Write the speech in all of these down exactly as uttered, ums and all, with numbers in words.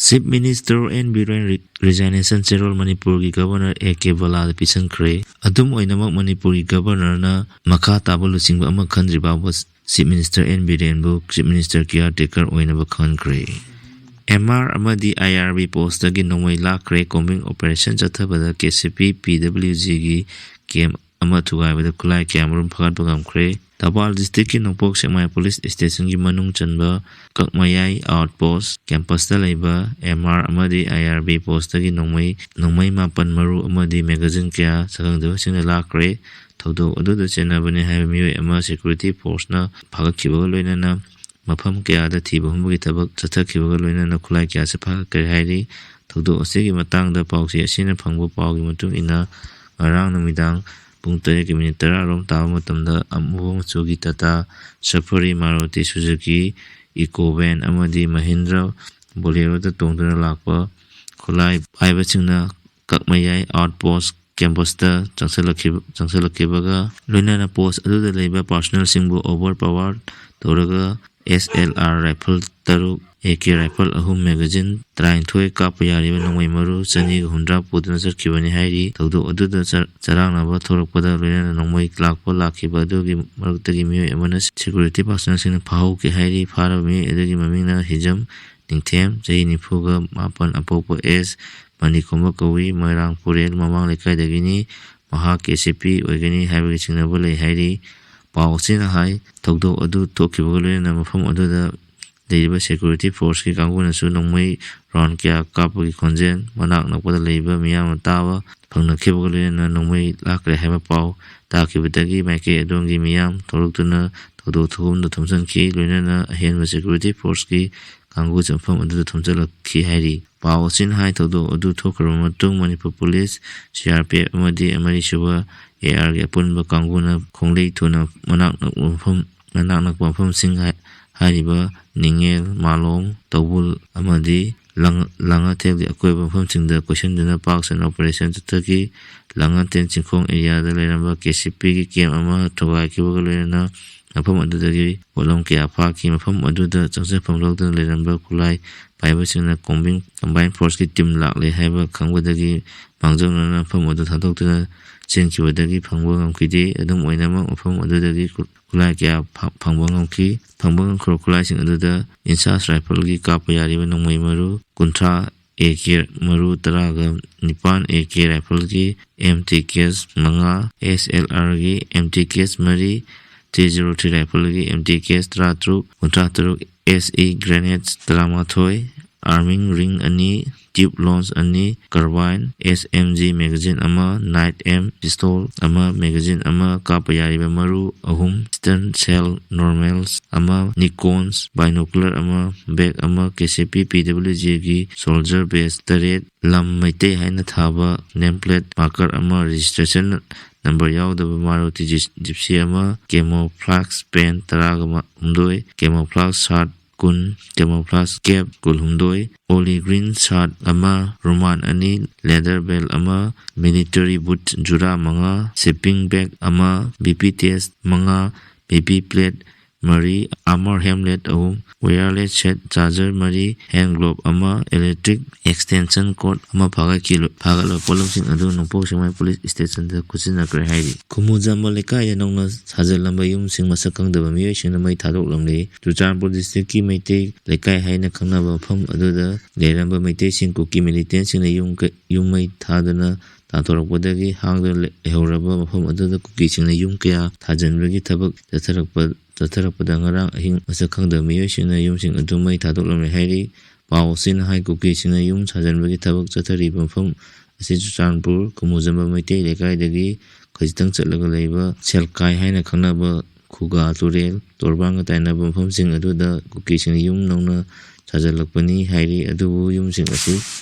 Chief Minister N Biren ri-, resignation ꯆꯦꯔꯣꯜ ꯃꯅꯤꯄꯨꯔꯒꯤ Governor A K ꯕꯂꯥꯗ ꯄꯤꯁꯤꯟꯈ꯭ꯔꯦ꯫ ꯑꯗꯨꯝ ꯑꯣꯏꯅꯃꯛ, ꯃꯅꯤꯄꯨꯔꯒꯤ Governorꯅ ꯃꯈꯥ ꯇꯥꯕ ꯂꯨꯆꯤꯡꯕ ꯑꯃ ꯈꯟꯗ꯭ꯔꯤ ꯐꯥꯎꯕ Chief Minister N ꯕꯤꯔꯦꯟꯕꯨ Chief Minister caretaker ꯑꯣꯏꯅꯕ ꯈꯟꯈ꯭ꯔꯦ꯫ M R ꯑꯃꯗꯤ I R B postꯇꯒꯤ ꯅꯣꯡꯃꯩ ꯂꯥꯛꯈ꯭ꯔꯦ꯫ Combing operation ꯆꯠꯊꯕꯗ K C P P W Gꯒꯤ camp ꯑꯃ ꯊꯨꯒꯥꯏꯕꯗ ꯈꯨꯠꯂꯥꯏ ꯀꯌꯥꯃꯔꯨꯝ ꯐꯥꯒꯠꯄ ꯉꯝꯈ꯭ꯔꯦ꯫ ꯊꯧꯕꯥꯜ districtꯀꯤ ꯅꯣꯡꯄꯣꯛ ꯁꯦꯛꯃꯥꯏ police stationꯒꯤ ꯃꯅꯨꯡ ꯆꯟꯕ ꯀꯛꯃꯌꯥꯏ outpost campusꯇ ꯂꯩꯕ M R ꯑꯃꯗꯤ I R B postꯇꯒꯤ ꯅꯣꯡꯃꯩ, ꯅꯣꯡꯃꯩ ꯃꯥꯄꯟ, ꯃꯔꯨ ꯑꯃꯗꯤ magazine ꯀꯌꯥ ꯁꯛꯈꯪꯗꯕꯁꯤꯡꯅ ꯂꯥꯛꯈ꯭ꯔꯦ꯫ ꯊꯧꯗꯣꯛ ꯑꯗꯨꯗ ꯆꯦꯟꯅꯕꯅꯤ ꯍꯥꯏꯕ ꯃꯤꯑꯣꯏ ꯑꯃ security forceꯅ ꯐꯥꯒꯠꯈꯤꯕꯒ ꯂꯣꯏꯅꯅ ꯃꯐꯝ ꯀꯌꯥꯗ ꯊꯤꯕ ꯍꯨꯝꯕꯒꯤ ꯊꯕꯛ ꯆꯠꯊꯈꯤꯕꯒ ꯂꯣꯏꯅꯅ ꯈꯨꯠꯂꯥꯏ ꯀꯌꯥꯁꯨ ꯐꯥꯒꯠꯈ꯭ꯔꯦ ꯍꯥꯏꯔꯤ꯫ ꯊꯧꯗꯣꯛ ꯑꯁꯤꯒꯤ ꯃꯇꯥꯡꯗ ꯄꯥꯎꯆꯦ ꯑꯁꯤꯅ ꯐꯪꯕ ꯄꯥꯎꯒꯤ ꯃꯇꯨꯡ ꯏꯟꯅ, ꯉꯔꯥꯡ ꯅꯨꯃꯤꯗꯥꯡ ꯄꯨꯡ ꯇꯔꯦꯠꯀꯤ minute ꯇꯔꯥ ꯔꯣꯝ ꯇꯥꯕ ꯃꯇꯝꯗ ꯑꯃꯨꯕ ꯃꯆꯨꯒꯤ Tata Safari, Maruti Suzuki Eeco van ꯑꯃꯗꯤ Mahindra Boleroꯗ ꯇꯣꯡꯗꯨꯅ ꯂꯥꯛꯄ ꯈꯨꯠꯂꯥꯏ ꯄꯥꯏꯕꯁꯤꯡꯅ ꯀꯛꯃꯌꯥꯏ outpost campusꯇ ꯆꯪꯁꯤꯜꯂꯛꯈꯤꯕ, ꯆꯪꯁꯤꯜꯂꯛꯈꯤꯕꯒ ꯂꯣꯏꯅꯅ post ꯑꯗꯨꯗ ꯂꯩꯕ personnelꯁꯤꯡꯕꯨ overpower ꯇꯧꯔꯒ S L R rifle ꯇꯔꯨꯛ, A K rifle ꯑꯍꯨꯝ, magazine ꯇꯔꯥꯅꯤꯊꯣꯏ ꯀꯥꯞꯄ ꯌꯥꯔꯤꯕ ꯅꯣꯡꯃꯩ ꯃꯔꯨ ꯆꯅꯤꯒ ꯍꯨꯝꯗ꯭ꯔꯥ ꯄꯨꯗꯨꯅ ꯆꯠꯈꯤꯕꯅꯤ ꯍꯥꯏꯔꯤ꯫ ꯊꯧꯗꯣꯛ ꯑꯗꯨꯗ ꯆ-, ꯆꯔꯥꯡꯅꯕ ꯊꯣꯛꯂꯛꯄꯗ ꯂꯣꯏꯅꯅ ꯅꯣꯡꯃꯩ ꯂꯥꯛꯄ ꯂꯥꯛꯈꯤꯕ ꯑꯗꯨꯒꯤ ꯃꯔꯛꯇꯒꯤ ꯃꯤꯑꯣꯏ ꯑꯃꯅ security personnelꯁꯤꯡꯅ ꯐꯥꯍꯧꯈꯤ ꯍꯥꯏꯔꯤ꯫ ꯐꯥꯔꯕ ꯃꯤꯑꯣꯏ ꯑꯗꯨꯒꯤ ꯃꯃꯤꯡꯅ ꯍꯤꯖꯝ ꯅꯤꯡꯊꯦꯝ, ꯆꯍꯤ ꯅꯤꯐꯨꯒ ꯃꯥꯄꯟ, ꯑꯄꯣꯛꯄ ꯑꯦꯁ ꯃꯅꯤꯀꯨꯝꯕ ꯀꯧꯏ, ꯃꯣꯏꯔꯥꯡ ꯄꯨꯔꯦꯜ ꯃꯃꯥꯡ ꯂꯩꯀꯥꯏꯗꯒꯤꯅꯤ꯫ ꯃꯍꯥꯛ K C P ꯑꯣꯏꯒꯅꯤ ꯍꯥꯏꯕꯒꯤ ꯆꯤꯡꯅꯕ ꯂꯩ ꯍꯥꯏꯔꯤ꯫ ꯄꯥꯎ ꯑꯁꯤꯅ ꯍꯥꯏ, ꯊꯧꯗꯣꯛ ꯑꯗꯨ ꯊꯣꯛꯈꯤꯕꯒ ꯂꯣꯏꯅꯅ ꯃꯐꯝ ꯑꯗꯨꯗ ꯂꯩꯔꯤꯕ security forceꯀꯤ ꯀꯥꯡꯕꯨꯅꯁꯨ ꯅꯣꯡꯃꯩ round ꯀꯌꯥ ꯀꯥꯞꯄꯒꯤ ꯈꯣꯟꯖꯦꯜ ꯃꯅꯥꯛ ꯅꯛꯄꯗ ꯂꯩꯕ ꯃꯤꯌꯥꯝꯅ ꯇꯥꯕ ꯐꯪꯅꯈꯤꯕꯒ ꯂꯣꯏꯅꯅ ꯅꯣꯡꯃꯩ ꯂꯥꯛꯈ꯭ꯔꯦ ꯍꯥꯏꯕ ꯄꯥꯎ ꯇꯥꯈꯤꯕꯗꯒꯤ ꯃꯥꯏꯀꯩ ꯑꯗꯣꯝꯒꯤ ꯃꯤꯌꯥꯝ ꯊꯣꯛꯂꯛꯇꯨꯅ ꯊꯧꯗꯣꯛ ꯊꯣꯛꯐꯝꯗꯨ ꯊꯨꯝꯖꯤꯟꯈꯤ꯫ ꯂꯣꯏꯅꯅ ꯑꯍꯦꯟꯕ security forceꯀꯤ ꯀꯥꯡꯕꯨꯁꯨ ꯃꯐꯝ ꯑꯗꯨꯗ ꯊꯨꯝꯖꯤꯜꯂꯛꯈꯤ ꯍꯥꯏꯔꯤ꯫ ꯄꯥꯎ ꯑꯁꯤꯅ ꯍꯥꯏ, ꯊꯧꯗꯣꯛ ꯑꯗꯨ ꯊꯣꯛꯈ꯭ꯔꯕ ꯃꯇꯨꯡ Manipur police, C R P F ꯑꯃꯗꯤ ꯑꯃꯔꯤꯁꯨꯕ A R ꯒꯤ ꯑꯄꯨꯟꯕ ꯀꯥꯡꯕꯨꯅ ꯈꯣꯡꯂꯩ ꯊꯨꯅ ꯃꯅꯥꯛ ꯅꯛꯄ ꯃꯐꯝ, ꯃꯅꯥꯛ ꯅꯛꯄ ꯃꯐꯝꯁꯤꯡ ꯍꯥꯏ-, ꯍꯥꯏꯔꯤꯕ ꯅꯤꯡꯉꯦꯜ, ꯃꯥꯂꯣꯝ, ꯇꯧꯕꯨꯜ ꯑꯃꯗꯤ ꯂꯥꯡ-, ꯂꯥꯡꯉꯊꯦꯜꯒꯤ ꯑꯀꯣꯏꯕ ꯃꯐꯝꯁꯤꯡꯗ ꯀꯣꯏꯁꯤꯟꯗꯨꯅ ꯄꯥꯛ ꯁꯟꯅ operation ꯆꯠꯊꯈꯤ꯫ ꯂꯥꯡꯉꯊꯦꯜ ꯆꯤꯡꯈꯣꯡ areaꯗ ꯂꯩꯔꯝꯕ K C Pꯒꯤ camp ꯑꯃ ꯊꯨꯒꯥꯏꯈꯤꯕꯒ ꯂꯣꯏꯅꯅ ꯃꯐꯝ ꯑꯗꯨꯗꯒꯤ ꯄꯣꯠꯂꯝ ꯀꯌꯥ ꯐꯥꯈꯤ꯫ ꯃꯐꯝ ꯑꯗꯨꯗ ꯆꯪꯖꯐꯝ ꯂꯧꯗꯨꯅ ꯂꯩꯔꯝꯕ ꯈꯨꯠꯂꯥꯏ ꯄꯥꯏꯕꯁꯤꯡꯅ ꯀꯣꯝꯕꯤꯡ ꯀꯝꯕꯥꯏꯟ ꯐꯣꯔꯁꯀꯤ ꯇꯤꯝ ꯂꯥꯛꯂꯦ ꯍꯥꯏꯕ ꯈꯪꯕꯗꯒꯤ ꯃꯥꯡꯖꯧꯅꯅ ꯃꯐꯝ ꯑꯗꯨ ꯊꯥꯗꯣꯛꯇꯨꯅ ꯆꯦꯟꯈꯤꯕꯗꯒꯤ ꯐꯪꯕ ꯉꯝꯈꯤꯗꯦ꯫ ꯑꯗꯨꯝ ꯑꯣꯏꯅꯃꯛ, ꯃꯐꯝ ꯑꯗꯨꯗꯒꯤ ꯈꯨꯠ-, ꯈꯨꯠꯂꯥꯏ ꯀꯌꯥ ꯐ-, ꯐꯪꯕ ꯉꯝꯈꯤ꯫ ꯐꯪꯕ ꯉꯝꯈꯤꯕ ꯈꯨꯠꯂꯥꯏꯁꯤꯡ ꯑꯗꯨꯗ INSAS rifleꯒꯤ ꯀꯥꯞꯄ ꯌꯥꯔꯤꯕ ꯅꯣꯡꯃꯩ ꯃꯔꯨ ꯀꯨꯟꯊ꯭ꯔꯥ, AK ꯃꯔꯨ ꯇꯔꯥꯒ ꯅꯤꯄꯥꯟ, AK rifleꯒꯤ empty case ꯃꯉꯥ, SLRꯒꯤ empty case ꯃꯔꯤ, three zero three rifleꯒꯤ empty case ꯇꯔꯥꯇꯔꯨꯛ, ꯀꯨꯟꯊ꯭ꯔꯥ ꯇꯔꯨꯛ, SE grenades ꯇꯔꯥꯃꯥꯊꯣꯏ, arming ring ꯑꯅꯤ, tube launch ꯑꯅꯤ, carbine, SMG magazine ꯑꯃ, night aim pistol ꯑꯃ, magazine ꯑꯃ, ꯀꯥꯞꯄ ꯌꯥꯔꯤꯕ ꯃꯔꯨ ꯑꯍꯨꯝ, stun shell normals ꯑꯃ, Nikons binocular ꯑꯃ, bag ꯑꯃ, KCP PWGꯒꯤ soldier badge ꯇꯔꯦꯠ, ꯂꯝ ꯃꯩꯇꯩ ꯍꯥꯏꯅ ꯊꯥꯕ name plate marker ꯑꯃ, registration number ꯌꯥꯎꯗꯕ Maruti Gypsy ꯑꯃ, camouflage pant ꯇꯔꯥꯒ ꯍꯨꯝꯗꯣꯏ, camouflage shirt ꯀꯨꯟ, camouflage cap ꯀꯨꯟꯍꯨꯝꯗꯣꯏ, olive green shirt ꯑꯃ, ꯔꯨꯃꯥꯟ ꯑꯅꯤ, leather belt ꯑꯃ, military boot ꯖꯨꯔꯥ ꯃꯉꯥ, sleeping bag ꯑꯃ, BP test ꯃꯉꯥ, BP plate ꯃꯔꯤ, armor helmet ꯑꯍꯨꯝ, wireless set charger ꯃꯔꯤ, hand glove ꯑꯃ, electric extension cord ꯑꯃ ꯐꯥꯒꯠꯈꯤ꯫ ꯐꯥꯒꯠꯂꯕ ꯄꯣꯠꯂꯝꯁꯤꯡ ꯑꯗꯨ ꯅꯣꯡꯄꯣꯛ ꯁꯦꯛꯃꯥꯏ police stationꯗ ꯈꯨꯠꯁꯤꯟꯅꯈ꯭ꯔꯦ ꯍꯥꯏꯔꯤ꯫ ꯈꯨꯃꯨꯖꯝꯕ ꯂꯩꯀꯥꯏꯗ ꯅꯧꯅ ꯁꯥꯖꯤꯜꯂꯝꯕ ꯌꯨꯝꯁꯤꯡ ꯃꯁꯛ ꯈꯪꯗꯕ ꯃꯤꯑꯣꯏꯁꯤꯡꯅ ꯃꯩ ꯊꯥꯗꯣꯛꯂꯝꯂꯦ꯫ ꯆꯨꯔꯆꯥꯟꯄꯨꯔ districtꯀꯤ ꯃꯩꯇꯩ ꯂꯩꯀꯥꯏ ꯍꯥꯏꯅ ꯈꯪꯅꯕ ꯃꯐꯝ ꯑꯗꯨꯗ ꯂꯩꯔꯝꯕ ꯃꯩꯇꯩꯁꯤꯡ ꯀꯨꯀꯤ militantꯁꯤꯡꯅ ꯌꯨꯝ ꯀ-, ꯌꯨꯝ ꯃꯩ ꯊꯥꯗꯨꯅ ꯇꯥꯟꯊꯣꯔꯛꯄꯗꯒꯤ ꯍꯥꯡꯗꯨꯅ ꯂꯩ-, ꯂꯩꯍꯧꯔꯕ ꯃꯐꯝ ꯑꯗꯨꯗ ꯀꯨꯀꯤꯁꯤꯡꯅ ꯌꯨꯝ ꯀꯌꯥ ꯊꯥꯖꯤꯟꯕꯒꯤ ꯊꯕꯛ ꯆꯠꯊꯔꯛꯄ, ꯆꯠꯊꯔꯛꯄꯗ ꯉꯔꯥꯡ ꯑꯍꯤꯡ ꯃꯁꯛ ꯈꯪꯗꯕ ꯃꯤꯑꯣꯏꯁꯤꯡꯅ ꯌꯨꯝꯁꯤꯡ ꯑꯗꯨ ꯃꯩ ꯊꯥꯗꯣꯛꯂꯝꯃꯦ ꯍꯥꯏꯔꯤ꯫ ꯄꯥꯎ ꯑꯁꯤꯅ ꯍꯥꯏ, ꯀꯨꯀꯤꯁꯤꯡꯅ ꯌꯨꯝ ꯁꯥꯖꯤꯟꯕꯒꯤ ꯊꯕꯛ ꯆꯠꯊꯔꯤꯕ ꯃꯐꯝ ꯑꯁꯤ ꯆꯨꯔꯆꯥꯟꯄꯨꯔ ꯈꯨꯃꯨꯖꯝꯕ ꯃꯩꯇꯩ ꯂꯩꯀꯥꯏꯗꯒꯤ ꯈꯖꯤꯛꯇꯪ ꯆꯠꯂꯒ ꯂꯩꯕ ꯁꯦꯜꯀꯥꯏ ꯍꯥꯏꯅ ꯈꯪꯅꯕ ꯈꯨꯒꯥ ꯇꯨꯔꯦꯜ ꯇꯣꯔꯕꯥꯟꯒ ꯇꯥꯏꯅꯕ ꯃꯐꯝꯁꯤꯡ ꯑꯗꯨꯗ ꯀꯨꯀꯤꯁꯤꯡꯅ ꯌꯨꯝ ꯅꯧꯅ ꯁꯥꯖꯤꯜꯂꯛꯄꯅꯤ ꯍꯥꯏꯔꯤ꯫ ꯑꯗꯨꯕꯨ ꯌꯨꯝꯁꯤꯡ ꯑꯁꯤ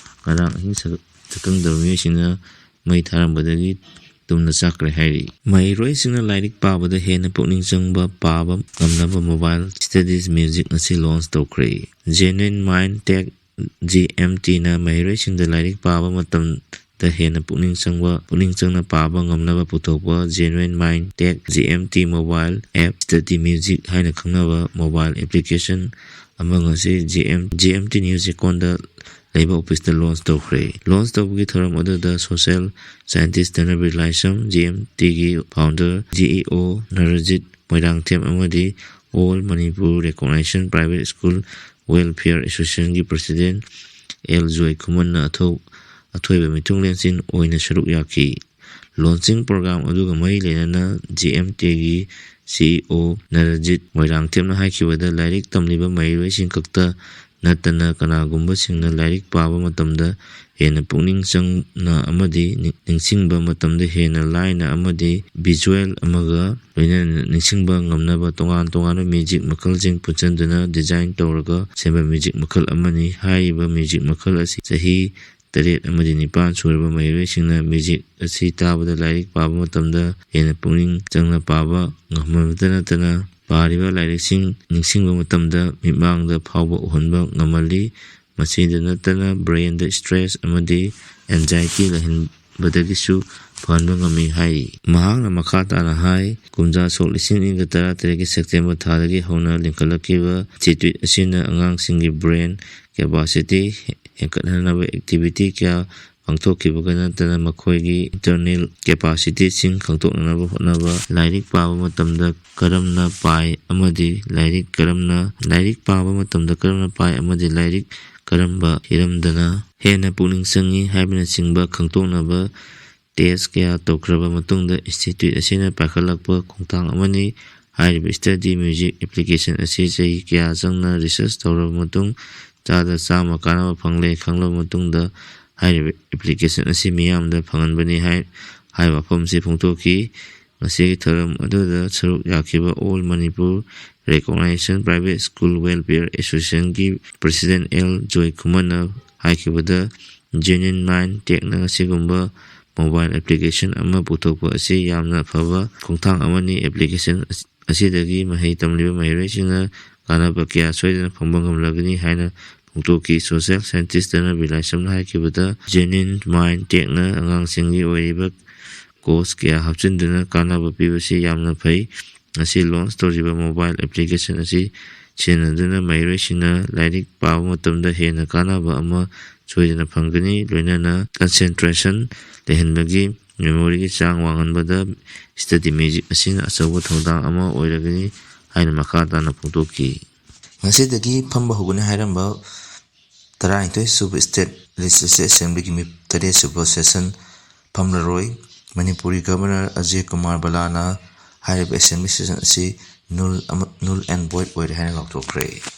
ꯉꯔꯥꯡ ꯑꯍꯤꯡ ꯁꯛ-, ꯁꯛꯈꯪꯗꯕ ꯃꯤꯑꯣꯏꯁꯤꯡꯅ ꯃꯩ ꯊꯥꯔꯝꯕꯗꯒꯤ ꯇꯨꯝꯅ ꯆꯥꯛꯈ꯭ꯔꯦ ꯍꯥꯏꯔꯤ꯫ ꯃꯍꯩꯔꯣꯏꯁꯤꯡꯅ ꯂꯥꯏꯔꯤꯛ ꯄꯥꯕꯗ ꯍꯦꯟꯅ ꯄꯨꯛꯅꯤꯡ ꯆꯪꯕ ꯄꯥꯕ ꯉꯝꯅꯕ mobile studies music ꯑꯁꯤ launch ꯇꯧꯈ꯭ꯔꯦ꯫ Genuine Mind Tech, GMTꯅ ꯃꯍꯩꯔꯣꯏꯁꯤꯡꯗ ꯂꯥꯏꯔꯤꯛ ꯄꯥꯕ ꯃꯇꯝꯗ ꯍꯦꯟꯅ ꯄꯨꯛꯅꯤꯡ ꯆꯪꯕ, ꯄꯨꯛꯅꯤꯡ ꯆꯪꯅ ꯄꯥꯕ ꯉꯝꯅꯕ ꯄꯨꯊꯣꯛꯄ Genuine Mind Tech, GMT mobile app, study music ꯍꯥꯏꯅ ꯈꯪꯅꯕ mobile application ꯑꯃ ꯉꯁꯤ G M, G M T news ꯆꯦꯀꯣꯟꯗ ꯂꯩꯕ ꯑꯣꯐꯤꯁꯇ ꯂꯣꯟꯆ ꯇꯧꯈ꯭ꯔꯦ꯫ ꯂꯣꯟꯆ ꯇꯧꯕꯒꯤ ꯊꯧꯔꯝ ꯑꯗꯨꯗ social scientist Dhanabir Laishram, G M ꯇꯤꯒꯤ founder, G E O Narjit Moirangthem ꯑꯃꯗꯤ All Manipur Recognition Private School Welfare Associationꯒꯤ ꯄ꯭ꯔꯁꯤꯗꯦꯟ ꯑꯦꯜ ꯖꯣꯏ ꯈꯨꯃꯟꯅ ꯑꯊꯧ-, ꯑꯊꯣꯏꯕ ꯃꯤꯊꯨꯡꯂꯦꯟꯁꯤꯡ ꯑꯣꯏꯅ ꯁꯔꯨꯛ ꯌꯥꯈꯤ꯫ ꯂꯣꯟꯆꯤꯡ ꯄ꯭ꯔꯣꯒ꯭ꯔꯥꯝ ꯑꯗꯨꯒ ꯃꯔꯤ ꯂꯩꯅꯅ ꯖꯤ ꯑꯦꯝ ꯇꯤꯒꯤ ꯁꯤ ꯏ ꯑꯣ ꯅꯔꯖꯤꯠ ꯃꯣꯏꯔꯥꯡꯊꯦꯝꯅ ꯍꯥꯏꯈꯤꯕꯗ, ꯂꯥꯏꯔꯤꯛ ꯇꯝꯂꯤꯕ ꯃꯍꯩꯔꯣꯏꯁꯤꯡ ꯈꯛꯇ ꯅꯠꯇꯅ ꯀꯅꯥꯒꯨꯝꯕꯁꯤꯡꯅ ꯂꯥꯏꯔꯤꯛ ꯄꯥꯕ ꯃꯇꯝꯗ ꯍꯦꯟꯅ ꯄꯨꯛꯅꯤꯡ ꯆꯪꯅ ꯑꯃꯗꯤ ꯅꯤꯡ-, ꯅꯤꯡꯁꯤꯡꯕ ꯃꯇꯝꯗ ꯍꯦꯟꯅ ꯂꯥꯏꯅ ꯑꯃꯗꯤ ꯚꯤꯖꯨꯋꯦꯜ ꯑꯃꯒ ꯂꯣꯏꯅꯅ ꯅꯤꯡꯁꯤꯡꯕ ꯉꯝꯅꯕ ꯇꯣꯉꯥꯟ ꯇꯣꯉꯥꯟꯕ ꯃ꯭ꯌꯨꯖꯤꯛ ꯃꯈꯜꯁꯤꯡ ꯄꯨꯟꯁꯤꯟꯗꯨꯅ ꯗꯤꯖꯥꯏꯟ ꯇꯧꯔꯒ ꯁꯦꯝꯕ ꯃ꯭ꯌꯨꯖꯤꯛ ꯃꯈꯜ ꯑꯃꯅꯤ꯫ ꯍꯥꯏꯔꯤꯕ ꯃ꯭ꯌꯨꯖꯤꯛ ꯃꯈꯜ ꯑꯁꯤ ꯆꯍꯤ ꯇꯔꯦꯠ ꯑꯃꯗꯤ ꯅꯤꯄꯥꯟ ꯁꯨꯔꯕ ꯃꯍꯩꯔꯣꯏꯁꯤꯡꯅ ꯃ꯭ꯌꯨꯖꯤꯛ ꯑꯁꯤ ꯇꯥꯕꯗ ꯂꯥꯏꯔꯤꯛ ꯄꯥꯕ ꯃꯇꯝꯗ ꯍꯦꯟꯅ ꯄꯨꯛꯅꯤꯡ ꯆꯪꯅ ꯄꯥꯕ ꯉꯝꯍꯟꯕꯇ ꯅꯠꯇꯅ, ꯄꯥꯔꯤꯕ ꯂꯥꯏꯔꯤꯛꯁꯤꯡ ꯅꯤꯡꯁꯤꯡꯕ ꯃꯇꯝꯗ ꯃꯤꯠꯃꯥꯡꯗ ꯐꯥꯎꯕ ꯎꯍꯟꯕ ꯉꯝꯍꯜꯂꯤ꯫ ꯃꯁꯤꯗ ꯅꯠꯇꯅ ꯕ꯭ꯔꯦꯟꯗ ꯁ꯭ꯇ꯭ꯔꯦꯁ ꯑꯃꯗꯤ ꯑꯦꯟꯖꯥꯏꯇꯤ ꯂꯩꯍꯟꯕꯗꯒꯤꯁꯨ ꯐꯍꯟꯕ ꯉꯝꯃꯤ ꯍꯥꯏꯔꯤ꯫ ꯃꯍꯥꯛꯅ ꯃꯈꯥ ꯇꯥꯅ ꯍꯥꯏ, ꯀꯨꯝꯖꯥ ꯁꯣꯛ ꯂꯤꯁꯤꯡ ꯑꯅꯤꯒ ꯇꯔꯥꯇꯔꯦꯠꯀꯤ ꯁꯦꯞꯇꯦꯝꯕꯔ ꯊꯥꯗꯒꯤ ꯍꯧꯅ ꯂꯤꯡꯈꯠꯂꯛꯈꯤꯕ ꯏꯟꯁꯇꯤꯇ꯭ꯌꯨꯠ ꯑꯁꯤꯅ ꯑꯉꯥꯡꯁꯤꯡꯒꯤ ꯕ꯭ꯔꯦꯟ ꯀꯦꯄꯥꯁꯤꯇꯤ ꯍꯦꯟꯒꯠꯍꯟꯅꯕ ꯑꯦꯛꯇꯤꯚꯤꯇꯤ ꯀꯌꯥ ꯄꯥꯡꯊꯣꯛꯈꯤꯕꯒ ꯅꯠꯇꯅ ꯃꯈꯣꯏꯒꯤ ꯏꯟꯇꯔꯅꯦꯜ ꯀꯦꯄꯥꯁꯤꯇꯤꯁꯤꯡ ꯈꯪꯗꯣꯛꯅꯅꯕ ꯍꯣꯠꯅꯕ, ꯂꯥꯏꯔꯤꯛ ꯄꯥꯕ ꯃꯇꯝꯗ ꯀꯔꯝꯅ ꯄꯥꯏ ꯑꯃꯗꯤ ꯂꯥꯏꯔꯤꯛ ꯀꯔꯝꯅ, ꯂꯥꯏꯔꯤꯛ ꯄꯥꯕ ꯃꯇꯝꯗ ꯀꯔꯝꯅ ꯄꯥꯏ ꯑꯃꯗꯤ ꯂꯥꯏꯔꯤꯛ ꯀꯔꯝꯕ ꯍꯤꯔꯝꯗꯅ ꯍꯦꯟꯅ ꯄꯨꯛꯅꯤꯡ ꯆꯪꯏ ꯍꯥꯏꯕꯅꯆꯤꯡꯕ ꯈꯪꯗꯣꯛꯅꯕ ꯇꯦꯁ ꯀꯌꯥ ꯇꯧꯈ꯭ꯔꯕ ꯃꯇꯨꯡꯗ ꯏꯟꯁꯇꯤꯇ꯭ꯌꯨꯠ ꯑꯁꯤꯅ ꯄꯥꯏꯈꯠꯂꯛꯄ ꯈꯣꯡꯊꯥꯡ ꯑꯃꯅꯤ꯫ ꯍꯥꯏꯔꯤꯕ ꯁ꯭ꯇꯗꯤ ꯃ꯭ꯌꯨꯖꯤꯛ ꯑꯦꯄ꯭ꯂꯤꯀꯦꯁꯟ ꯑꯁꯤ ꯆꯍꯤ ꯀꯌꯥ ꯆꯪꯅ ꯔꯤꯁꯔꯁ ꯇꯧꯔꯕ ꯃꯇꯨꯡ ꯆꯥꯗ ꯆꯥꯝꯃ ꯀꯥꯟꯅꯕ ꯐꯪꯂꯦ ꯈꯪꯂꯕ ꯃꯇꯨꯡꯗ, ꯍꯥꯏꯔꯤꯕ ꯑꯦꯄ꯭ꯂꯤꯀꯦꯁꯟ ꯑꯁꯤ ꯃꯤꯌꯥꯝꯗ ꯐꯪꯍꯟꯕꯅꯤ ꯍꯥꯏ-, ꯍꯥꯏꯕ ꯋꯥꯐꯝ ꯑꯁꯤ ꯐꯣꯡꯗꯣꯛꯈꯤ꯫ ꯉꯁꯤꯒꯤ ꯊꯧꯔꯝ ꯑꯗꯨꯗ ꯁꯔꯨꯛ ꯌꯥꯈꯤꯕ All Manipur Recognition Private School Welfare Associationꯒꯤ ꯄ꯭ꯔꯁꯤꯗꯦꯟ ꯑꯦꯜ ꯖꯣꯏ ꯈꯨꯃꯟꯅ ꯍꯥꯏꯈꯤꯕꯗ, Genuine Mind Techꯅ ꯑꯁꯤꯒꯨꯝꯕ ꯃꯣꯕꯥꯏꯜ ꯑꯦꯄ꯭ꯂꯤꯀꯦꯁꯟ ꯑꯃ ꯄꯨꯊꯣꯛꯄ ꯑꯁꯤ ꯌꯥꯝꯅ ꯐꯕ ꯈꯣꯡꯊꯥꯡ ꯑꯃꯅꯤ꯫ ꯑꯦꯄ꯭ꯂꯤꯀꯦꯁꯟ ꯑꯁ-, ꯑꯁꯤꯗꯒꯤ ꯃꯍꯩ ꯇꯝꯂꯤꯕ ꯃꯍꯩꯔꯣꯏꯁꯤꯡꯅ ꯀꯥꯟꯅꯕ ꯀꯌꯥ ꯁꯣꯏꯗꯅ ꯐꯪꯕ ꯉꯝꯂꯒꯅꯤ ꯍꯥꯏꯅ ꯐꯣꯡꯗꯣꯛꯈꯤ꯫ ꯁꯣꯁꯤꯌꯦꯜ ꯁꯥꯏꯟꯇꯤꯁꯇꯅ ꯕꯤꯂꯥꯏꯁꯝꯅ ꯍꯥꯏꯈꯤꯕꯗ, Genuine Mind Techꯅ ꯑꯉꯥꯡꯁꯤꯡꯒꯤ ꯑꯣꯏꯔꯤꯕ ꯀꯣꯔꯁ ꯀꯌꯥ ꯍꯥꯞꯆꯤꯟꯗꯨꯅ ꯀꯥꯟꯅꯕ ꯄꯤꯕꯁꯤ ꯌꯥꯝꯅ ꯐꯩ꯫ ꯉꯁꯤ ꯂꯣꯟꯆ ꯇꯧꯔꯤꯕ ꯃꯣꯕꯥꯏꯜ ꯑꯦꯄ꯭ꯂꯤꯀꯦꯁꯟ ꯑꯁꯤ ꯁꯤꯖꯤꯟꯅꯗꯨꯅ ꯃꯍꯩꯔꯣꯏꯁꯤꯡꯅ ꯂꯥꯏꯔꯤꯛ ꯄꯥꯕ ꯃꯇꯝꯗ ꯍꯦꯟꯅ ꯀꯥꯟꯅꯕ ꯑꯃ ꯁꯣꯏꯗꯅ ꯐꯪꯒꯅꯤ꯫ ꯂꯣꯏꯅꯅ concentration ꯂꯩꯍꯟꯕꯒꯤ, memoryꯒꯤ ꯆꯥꯡ ꯋꯥꯡꯍꯟꯕꯗ study magic ꯑꯁꯤꯅ ꯑꯆꯧꯕ ꯊꯧꯗꯥꯡ ꯑꯃ ꯑꯣꯏꯔꯒꯅꯤ ꯍꯥꯏꯅ ꯃꯈꯥ ꯇꯥꯅ ꯐꯣꯡꯗꯣꯛꯈꯤ꯫ ꯉꯁꯤꯗꯒꯤ ꯐꯝꯕ ꯍꯧꯒꯅꯤ ꯍꯥꯏꯔꯝꯕ ꯇꯔꯥꯅꯤꯊꯣꯏ ꯁꯨꯕ State Legislative Assemblyꯒꯤ ꯃꯤ-, ꯇꯔꯦꯠ ꯁꯨꯕ session ꯐꯝꯂꯔꯣꯏ꯫ ꯃꯅꯤꯄꯨꯔꯒꯤ Governor ꯑꯖꯌ ꯀꯨꯃꯥꯔ ꯕꯂꯥꯅ ꯍꯥꯏꯔꯤꯕ assembly session ꯑꯁꯤ null ꯑꯃ, null and void ꯑꯣꯏꯔꯦ ꯍꯥꯏꯅ ꯂꯥꯎꯊꯣꯛꯈ꯭ꯔꯦ꯫